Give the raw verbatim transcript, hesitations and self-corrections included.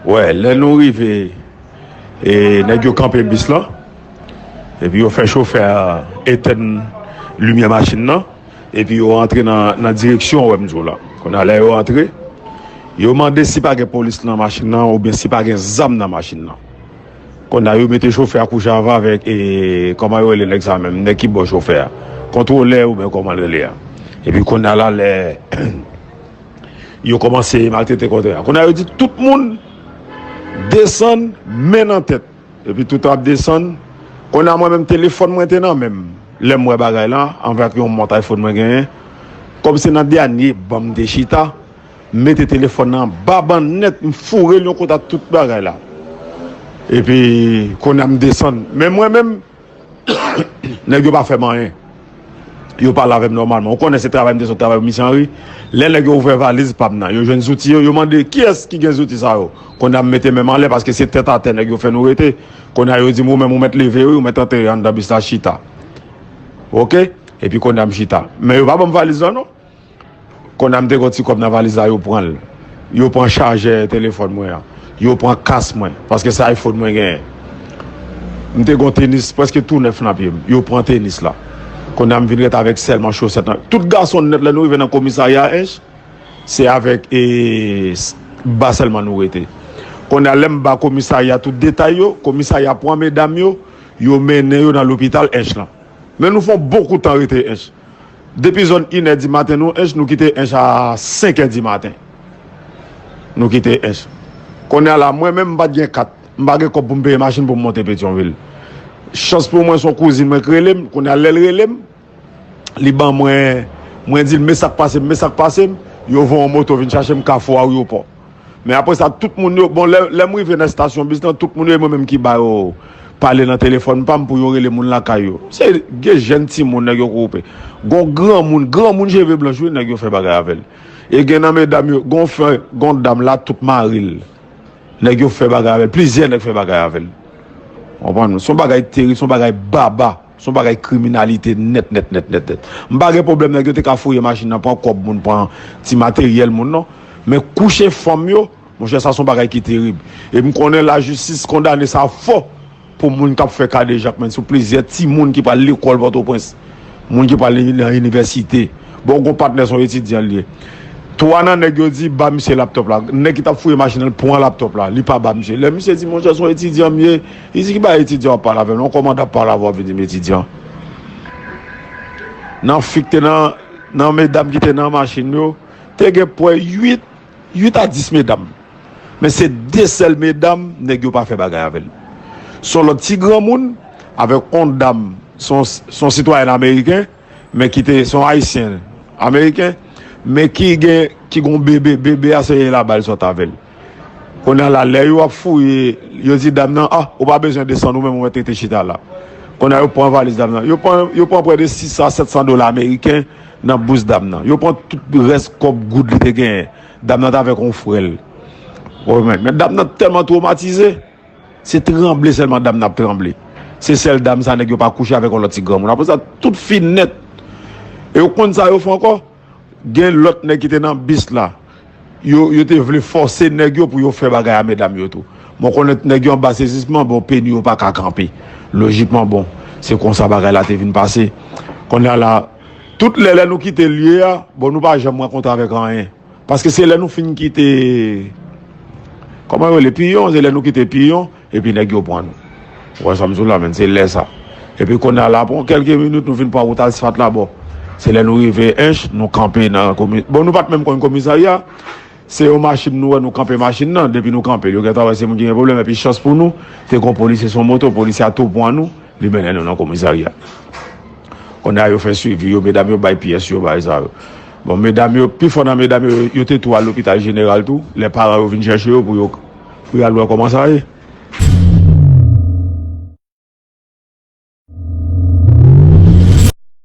Wè, lè nou rive, e, nèg yo kanpe bis lan, epi yo fè chofè a etèn limyè machin nan, epi yo rantre nan, nan direksyon wè m di w la. Kounye a lè yo rantre, yo mande si pa gen polis nan machin nan oubyen si pa gen zam nan machin nan. Kounye a yo mete chofè a kouche anvan avèk, e, kòman yo rele nèg sa menm, nèg ki bò chofè a, kontwolè oubyen kòman l rele a. Epi kounye a la lè yo kòmanse maltrete kontwolè a. Kounye a yo di tout moun desann men nan tèt. Epi tout ap desann. Kounye a mwen menm telefòn mwen te nan men m. Lè m wè bagay la, avèk yon mont iPhone mwen genyen, kòm se nan dènye ban m te chita, m mete telefòn nan anba ban nèt, m foure l yon kote ak tout bagay la. Epi kounye a m desann. Men mwen menm, nèg yo pa fè m anyen. Yo pale avè m nòmalman. Ou konnen se travay m te sot travay pou misye Henry. Lè nèg yo ouvè valiz pa m nan, yo jwenn zouti yo, yo mande kiyès ki gen zouti sa yo. Kounye a m mete men m anlè paske se tèt atè nèg yo fè nou rete. Kounye a yo di m ou menm ou mèt leve wi, ou mèt antre anndan bis la chita. Oke? Epi kounye a m chita. Men yo pa ban m valiz la non. Kounye a m te gen yon ti kòb nan valiz la, yo pran l. Yo pran chajè telefòn mwen an. Yo pran kas mwen, paske se iPhone mwen genyen. M te gen yon tenis prèske tou nèf nan pye m. Yo pran tenis la. Kounye a m vin ret avèk sèlman chosèt lan. Tout gason nèt lè nou rive nan komisarya Ench, se avèk, e, s-, ba sèlman nou rete. Kounye a lè m ba komisarya tout detay yo, komisarya pran medam yo, yo mennen yo nan lopital Ench lan. Men nou fè yon bon kout tan rete Ench. Depi zòn inè di maten nou Ench, nou kite Ench a senkè di maten. Nou kite Ench. Kounye a la, mwen menm m pa t gen kat. M pa gen kòb pou m peye machin pou m monte Petyonvil. Chans pou mwen, se yon kouzin mwen k rele m. Kounye a lè l rele m, li ban mwen, mwen di l men sa k pase m, men sa k pase m. Yo voye yon moto vin chache m Kafou Aryopò. Men apre sa, tout moun yo, bon, lè, lè m rive nan estasyon bis lan, tout moun yo, e mwen menm ki ba yo pale nan telefòn pa m pou yo rele moun lakay yo. Se gen jèn timoun nèg yo koupe. Gon granmoun, granmoun cheve blanch wi, nèg yo fè bagay avè l. E gen nan medam yo, gon frè, gon dam la, tout mari l. Nèg yo fè bagay avè l, plizyè nèg fè bagay avè l. Konprann? Se yon bagay terib, se yon bagay baba. Se yon bagay kriminalite nèt, nèt, nèt, nèt, nèt. M pa gen pwoblèm nèg yo te ka fouye machin nan, pran kòb moun, pran ti materyèl moun non. Men kouche fanm yo, monchè, sa se yon bagay ki terib. E m konnen lajistis kondane sa fò pou moun k ap fè kadejak, men sou plizyè timoun ki pral lekòl Pòtoprens, moun ki pral nan inivèsite. Bon, gon patnè se yon etidyan li ye. Twa nan nèg yo di ba misye laptòp la. Nèg ki t ap fouye machin nan, l pran laptòp la. Li pa ba misye. Lè misye di, monchè, se yon etidyan m ye, li di ki bagay etidyan w ap pale avè m, yon kòmandan ap pale avè w, ap vin di m etidyan. Nan fi k te nan, nan medam ki te nan machin yo, te gen pwè uit, uit a dis medam. Men se de sèl medam nèg yo pa fè bagay avè l. Se yon lòt ti granmoun avèk yon dam, se yon, se yon sitwayèn ameriken, men ki te, se yon ayisyen ameriken, men ki gen, ki gon bebe, bebe a se laba l sot avè l. Kounye a la, lè yo ap fouye, yo di dam nan, ah, ou pa bezwen desann, ou menm ou mèt rete chita la. Kounye a yo pran valiz dam nan. Yo pran, yo pran prè de sis san a sèt san dola ameriken nan bous dam nan. Yo pran tout rès kòb goud li te genyen. Dam nan t avèk yon frè l. Ou konprann? Men dam nan tèlman twomatize, se tranble sèlman dam nan ap tranble. Se sèl dam sa nèg yo pa kouche avèk yon lòt ti granmoun. Apre sa, tout fin nèt. E ou konn sa yo fè ankò? Gen lòt nèg ki te nan bis la. Yo, yo te vle fòse nèg yo pou yo fè bagay a medam yo tou. Bon, konnen nèg yo anba sezisman, bon, peni yo pa ka kanpe. Lojikman, bon, se konsa bagay la te vin pase. Kounye a la, tout lè, lè nou kite lye a, bon, nou pa janm rankontre avèk anyen. Paske se lè nou fin kite, kòman yo rele, Piyon, se lè nou kite Piyon, epi nèg yo pran nou. Ou wè sa m di w la, men se lè sa. Epi kounye a la, pran kèlke minit, nou vin pran wout asfalt la, bon. Se lè nou rive Ench, nou kanpe nan komi-, bon, nou pa t menm konn komisarya. Se yon machin nou wè, nou kanpe machin nan. Depi nou kanpe, yo gentan wè se moun ki gen pwoblèm. Epi chans pou nou, te gon polisye sou moto, polisye a tou pran nou, li mennen nou nan komisarya. Kounye a yo fè swivi yo, medam yo bay pyès yo, bay sa yo. Bon, medam yo, pifò nan medam yo, yo te tou al lopital jeneral tou, lè paran yo vin chèche yo pou yo, pou y al wè kòman sa ye.